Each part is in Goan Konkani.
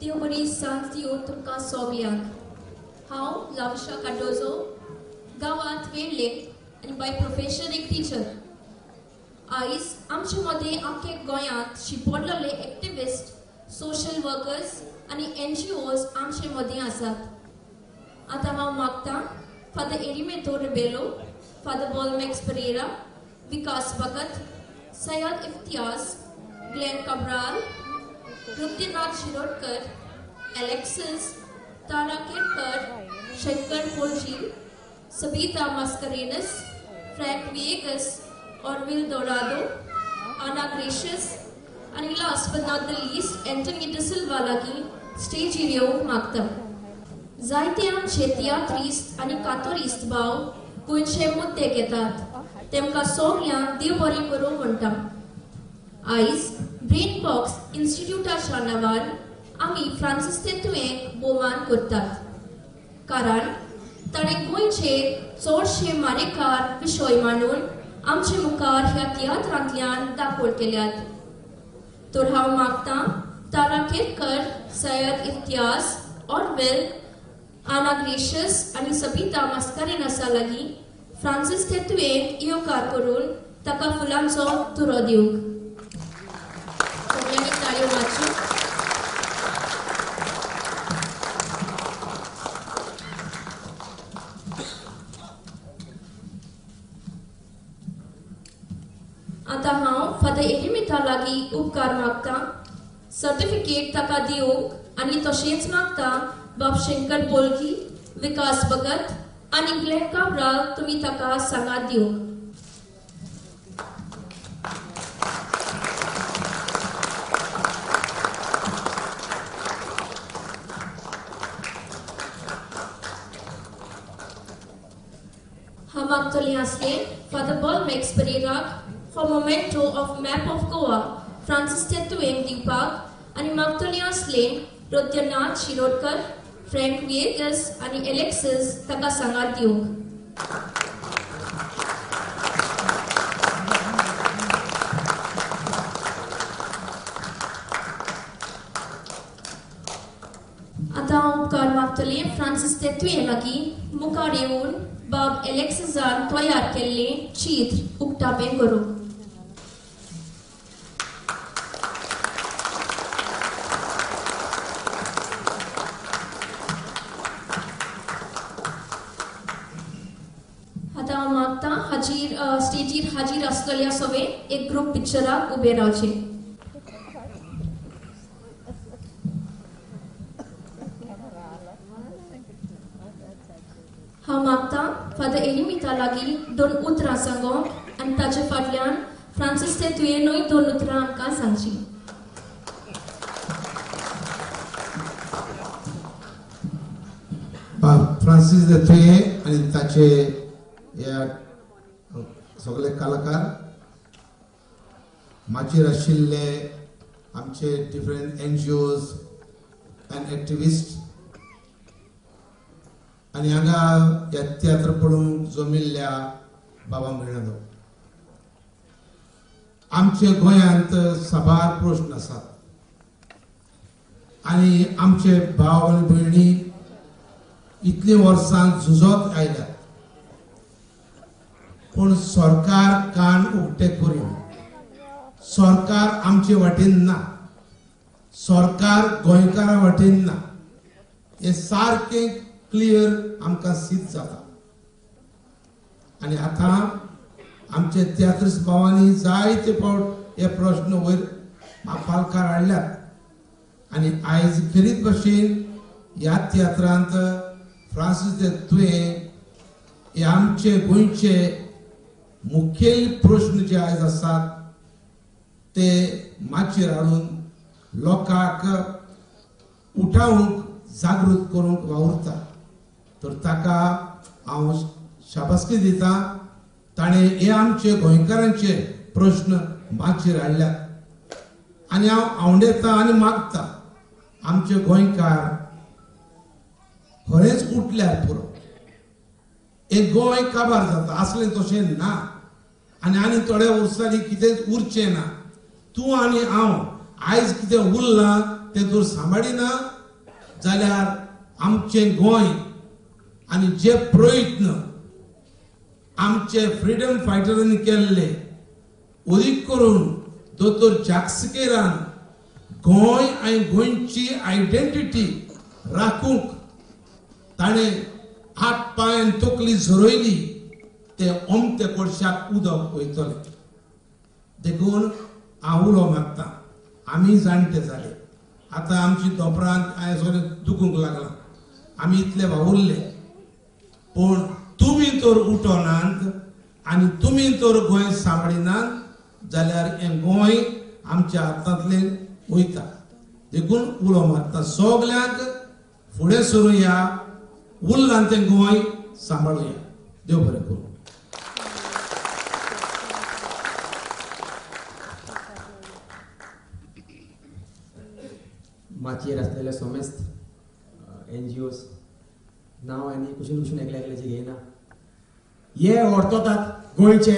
देव बरी सांज दिवं तुमकां सगल्यांक. हांव लावशा कार्डोजो, गांवांत वेर्ले आनी बाय प्रोफेशन एक टिचर. आयज आमचे मदें आमच्या गोंयांत शिंपडलेले एक्टिविस्ट, सोशल वर्कर्स आनी NGOs आमचे मदें आसात. आतां हांव मागतां father Erimeto Rebelo, father Bolmax Pereira, Vikas Bhagat, Syed Imtiaz, Glenn Cabral, Rutyanath Shirodkar, Alexis, Tara Kerkar, Shankar Polji, Sabita Mascarenhas, Frank Viegas, Orville Dorado, Ana Gracious आनी last but not the least Anthony D'Silva लागीं स्टेजीर येवंक मागता. जायते आमचे तियात्रिस्त आनी कातोरिस्त भाव गोंयचे मुद्दे घेतात, तेमकां सगल्यांक देव बरें करूं म्हणटा. आयज ब्रेन बॉक्स इन्स्टिट्यूटाच्या नांवान आमी फ्रांसीस तेतुयेक भोवमान करतात, कारण ताणें गोंयचे चडशे मारेकार विशय मांडून आमचे मुखार ह्या तियात्रांतल्यान दाखोवण केल्यात. तर हांव मागतां तारा केरकर, सयद इम्तियाज, ऑरवेल, आना ग्रेशियस आनी सबिता मास्कारेन्हासा लागीं फ्रांसीस तेतुयेक येवकार करून ताका फुलांचो तुरो दिवंक. सगळ्यांनी ताळयो मारच्यो. आतां हांव फादर एरिमिता लागीं उपकार मागता सर्टिफिकेट ताका दिवंक आनी तशेंच मागता बाब शंकर पोलकी, विकास भगत आनी ग्लेन काब्राल तुमी ताका सांगात दिवंक. हांव मागतलें आसलें फादर बॉलमॅक्स परेराक for memento of map of Goa Francis तेतुयेंक दिवपाक आनी मागतलें आसलें रत्यनाथ शिरोडकर, फ्रँक विएगस आनी एलेक्सिस ताका सांगात दिवंक. आतां हांव उपकार मागतलें फ्रांसीस तेतुये लागीं मुखार येवन बाब एलेक्सिसान तयार केल्लें चित्र उक्तापें करूंक. आतां हांव मागतां हाजीर स्टेजीर हाजीर आसलेल्या सगळे एक ग्रुप पिक्चराक उबे रावचे. हांव मागतां फादर एलिमिता लागीं दोन उतरां सांगोंक आनी ताचे फाटल्यान फ्रांसीस तेतुयेनूय दोन उतरां आमकां सांगची. फ्रांसीस तेतुये आनी ताचे ह्या सगळे कलाकार माचयेर आशिल्ले आमचे different NGOs and activist आनी हांगा ह्या तियात्र पळोवंक जमिल्ल्या बाबा भयणांनो, आमच्या गोंयांत साबार प्रस्न आसात आनी आमचे भाव आनी भयणी इतलीं वर्सां झुजत आयल्यात, पूण सरकार कान उक्ते करिना. सरकार आमचे वाटेन ना, सरकार गोंयकारां वाटेन ना, हें सारकें क्लियर आमकां सिद्ध जाता. आनी आतां आमचे तियात्रिस्त भावांनी जायते फावट हे प्रस्न वयर फालकार हाडल्यात आनी आयज खेरीत भशेन ह्या तियात्रांत फ्रांसीस तेतुये हे आमचे गोंयचे मुखेल प्रस्न जे आयज आसात ते माचयेर हाडून लोकांक उठावंक जागृत करूंक वावुरता. तर ताका हांव शाबासकी दिता, ताणें हे आमचे गोंयकारांचे प्रस्न माचयेर हाडल्यात आनी हांव आंवडेता आनी मागता आमचे गोंयकार खरेंच उठल्यार पुरो. एक गोंय काबार जाता आसलें तशें ना आनी आनी थोड्या वर्सांनी कितेंच उरचें ना. तूं आनी हांव आयज कितें उरलां तें तूं सांबाळिना जाल्यार आमचें गोंय आनी जे प्रयत्न आमचे फ्रिडम फायटरांनी केल्ले, अदीक करून दोतोर जाक्सकेरान गोंय आनी गोंयची आयडेंटिटी राखूंक ताणें हात पांयान तकली झरयली, ते ओमते कोळशाक उदक वयतले. देखून हांव उलो मारता, आमी जाणटे जाले, आतां आमची दोपरांत हांवें सगळें दुखूंक लागलां, आमी इतले वावुरले, पूण तुमी तर उठोनात आनी तुमी तर गोंय सांबाळिनात जाल्यार हें गोंय आमच्या हातांतलें वयता. देखून उलो मारता सगल्यांक फुडें सरुया, उरलां तें गोंय सांबाळुया. देव बरें करूं. माचयेर आसलेले समेस्त एनजीओस नांव आनी कुशीन कुशीन एकल्या एकल्याचे घेयना, हे व्हरतोतात गोंयचे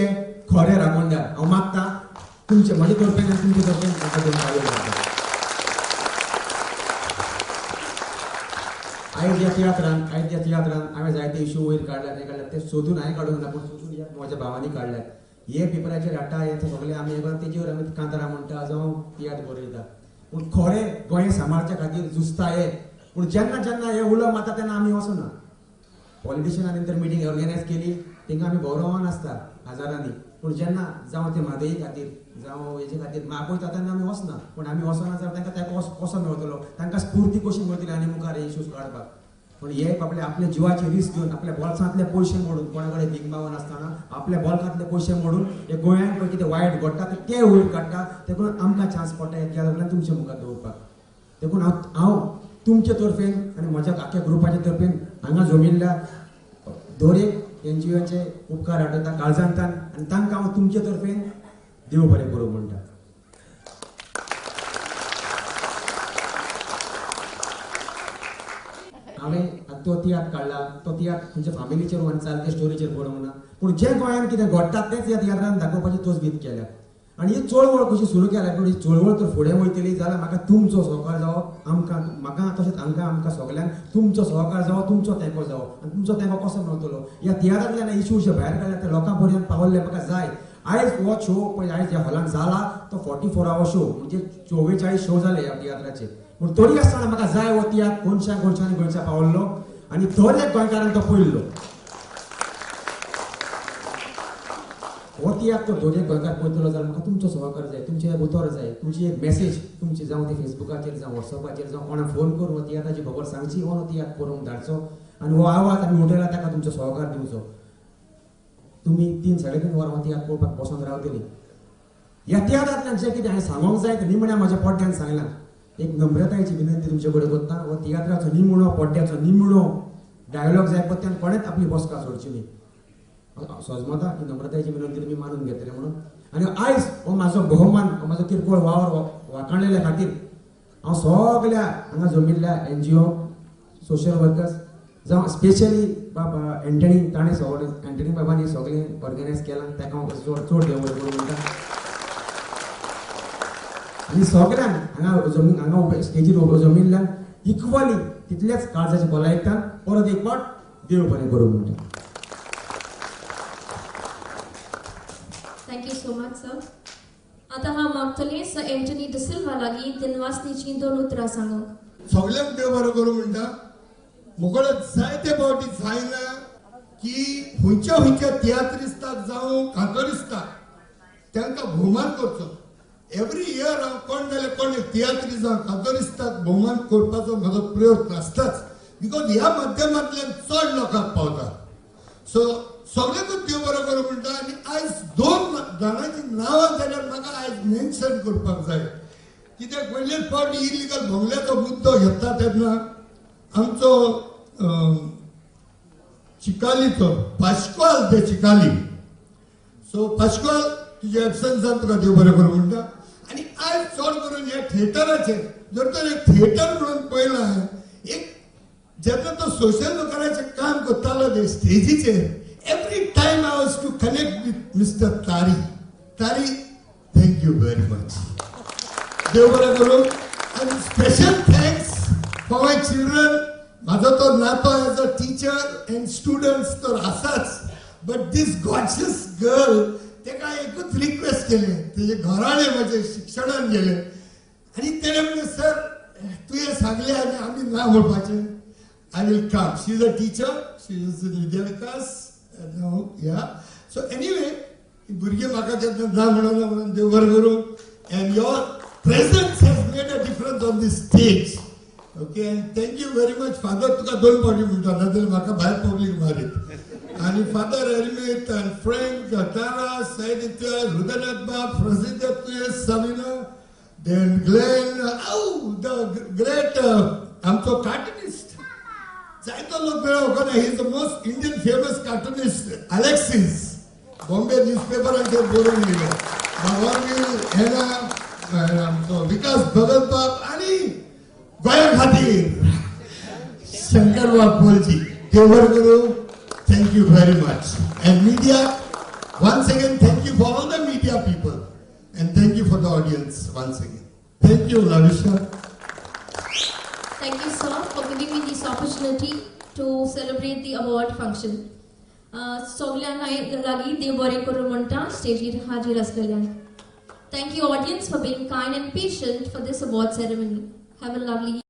खरे राखणदार. हांव मागता तुमचे म्हजे तर्फेन आनी तुमचे तर्फेन म्हाका दोन पावल मारता. आयज ह्या तियात्रान हांवें जायते इशू वयर काडल्यात, हें काडल्यात, ते सोदून हांवें काडूंक ना, पूण सोदून ह्या म्हज्या भावांनी काडल्यात. हे पेपराचेर हाडटा, हे सगळे आमी हें तेजेर आमी कांतारां म्हणटा जावं तियात्र बरयता, पूण खरें गोंय सांबाळच्या खातीर झुजता हे. पूण जेन्ना जेन्ना हे उलो मारता तेन्ना आमी वचना. पॉलिटिशियनांनी तर मिटींग ऑर्गनायज केली तेंका आमी गौरवान आसता हजारांनी, पूण जेन्ना जावं ते म्हादई खातीर जावं हेजे खातीर मागयता तेन्ना आमी वचना. पूण आमी वचना जाल्यार तांकां तेको कसो मेळटलो, तांकां स्फूर्ती कशी मेळटली आनी मुखार हे इश्यूज काडपाक. पूण हे आपले आपल्या जिवाची रिस्क घेवन आपल्या बोल्सांतले पयशे मोडून, कोणा कडेन भीक मागून आसतना आपल्या बोल्सांतले पयशे मोडून हे गोंयांत पळय कितें वायट घडटा ते वयर काडटा. देखून आमकां चान्स पडटा ह्या तियात्रांतल्यान तुमच्या मुखार दवरपाक. देखून हांव तुमचे तर्फेन आनी म्हज्या आख्या ग्रुपाचे तर्फेन हांगा जमिल्ल्या दर एक एनजीओचे उपकार आठयता काळजांतल्यान आनी तांकां हांव तुमचे तर्फेन देव बरें करूं म्हणटा. हांवें तो तियात्र काडला, तो तियात्र खंयच्या फामिलीचेर आनी चालते स्टोरीचेर बरोवंक ना, पूण जे गोंयांत कितें घडटा तेंच ह्या तियात्रान दाखोवपाची तजवीज केल्या. आनी ही चळवळ कशी सुरू केल्या, पूण ही चळवळ तर फुडें वयतली जाल्यार म्हाका तुमचो सहकार जावो, आमकां म्हाका तशेंच हांकां आमकां सगल्यांक तुमचो सहकार जावो, तुमचो तेंको जावो. आनी तुमचो तेंको कसो मेळटलो, ह्या तियात्रांतल्यान इशू जे भायर काडल्या ते लोकां पर्यंत पावल्ले म्हाका जाय. आयज हो शो पळय आयज ह्या हॉलान जाला तो 44 our show, म्हणजे 44 शो जाले ह्या तियात्राचे. पूण तरी आसतना म्हाका जाय हो तियात्र कोनशा कोनशांनी गोंयच्या पावल्लो आनी दर एक गोंयकारान तो पळयल्लो. हो तियात्र तर दर एक गोंयकार पळयतलो जाल्यार म्हाका तुमचो सहकार जाय, तुमचें एक उतर जाय, तुमची एक मॅसेज तुमची जावं ती फेसबुकाचेर जावं वॉट्सॅपाचेर जावं कोणाक फोन करून हो तियात्राची खबर सांगची, हो तियात्र करूंक धाडचो आनी हो आवाज आमी उठयला ताका तुमचो सहकार दिवचो. तुमी 3 साडे 3 वरां हो तियात्र पळोवपाक बसून रावतली. ह्या तियात्रांतल्यान जें कितें हांवें सांगूंक जाय तें निमण्या म्हज्या पड्ड्यान सांगलां. एक नम्रतायेची विनंती तुमचे कडेन करता, हो तियात्राचो निमणो पड्ड्याचो निमणो डायलॉग जाय पळय त्यान कोणेंच आपली बसका सोडची न्ही. सजमता ही नम्रतायेची विनंती तुमी मानून घेतले म्हणून. आनी आयज हो म्हाजो भोवमान, हो म्हाजो किरकोळ वावर वाखाणलेल्या खातीर हांव सगल्या हांगा जमिल्ल्या एनजीओ, सोशल वर्कर्स जावं स्पेशली बाबा एंटनी, ताणें सगळें एंटनी बाबांनी सगळें ऑर्गनायज केलां, ताका हांव चड चड देव बरें करूं म्हणटा. आनी सगल्यांक हांगा जमीन हांगा उबे स्टेजीर उबे जमिल्ल्यान इक्वली तितल्याच काळजाचे बोलायतान परत एक फावट देव बरें करूं म्हणटा. Thank you so much sir. आतां हांव मागतलें सर एंटनी डिसिल्वा लागीं दिनवासनीचीं दोन उतरां सांगूंक. सगल्यांक देव बरो करूं म्हणटा. मुगळ जायते फावटी जायना की खंयच्या खंयच्या तियात्रिस्ताक जावं कांतोरिस्ताक तांकां भोवमान करचो. एवरी इयर हांव कोण जाल्यार कोण तियात्रिस्ट जावं कांतोरिस्ताक भोवमान करपाचो म्हजो प्रयत्न आसताच, because ह्या माध्यमांतल्यान चड लोकांक पावता. सो सगळ्यांकूच देव बरो करूं म्हणटा. आनी आयज 2 जाणांची नांवां जाल्यार म्हाका आयज मेन्शन करपाक जाय, कित्याक पयलेच फावटी इलिगल बंगल्याचो मुद्दो घेतला तेन्ना आमचो चिकालीचो पाश्क्वाल दे चिकाली, सो पाश्क्वाल तुज्या एबसन्सान तुका देव बरें करूं म्हणटा. आनी आयज चड करून हे थिएटराचेर जर तर एक थिएटर म्हणून पळयलां, एक जेन्ना तो सोशल वर्कराचें काम करतालो ते स्टेजीचेर, every time I was to connect with mister Tari. Tari, thank you very much, देव बरें करूं. आनी special thanks For my children, म्हाजो तो नातो as a teacher and students तर आसाच, बट these gorgeous girl, तेका एकूच रिक्वेस्ट केलें. तेजे घराणें म्हजें शिक्षणान गेलें आनी तेणें म्हणलें, सर, तुवें सांगलें आनी आमी ना म्हणपाचें, I will come. She is a teacher, she is in Vidya Vikas. Yeah, so anyway, भुरगीं म्हाका केन्ना ना म्हणना म्हणून देव बरें करूं. And your presence has made a difference on this stage. Okay, and thank you very much, Father. तुका दोन फावटी म्हणटा, नाजाल्यार म्हाका भायर पब्लीक मारीत. आनी फादर एरमीत आनी फ्रेंक, तारा, सायदित्य, हृदयनाथ बाब, प्रसिद्ध तुयें, साबिना, then Glenn, आव the great आमचो कार्टुनिस्ट, जायतो लोक मेळ्ळो. He is the most Indian famous cartoonist, Alexis, Bombay news पेपरांचेर बरोवन गेलो. भगवान हेना, आमचो विकास भगत बाब आनी गोंया खातीर शंकर बाब पोलजी, देव बरें करूं. Thank you very much. And media, once again, thank you for all the media people and thank you for the audience once again. Thank you, Lavisha. Thank you, sir, for giving me this opportunity to celebrate the award function. सगळ्यांना लागीं देव बरें करूं म्हणटा स्टेजीर हाजीर आसलेल्यांक. Thank you, audience, for being kind and patient for this award ceremony. Have a lovely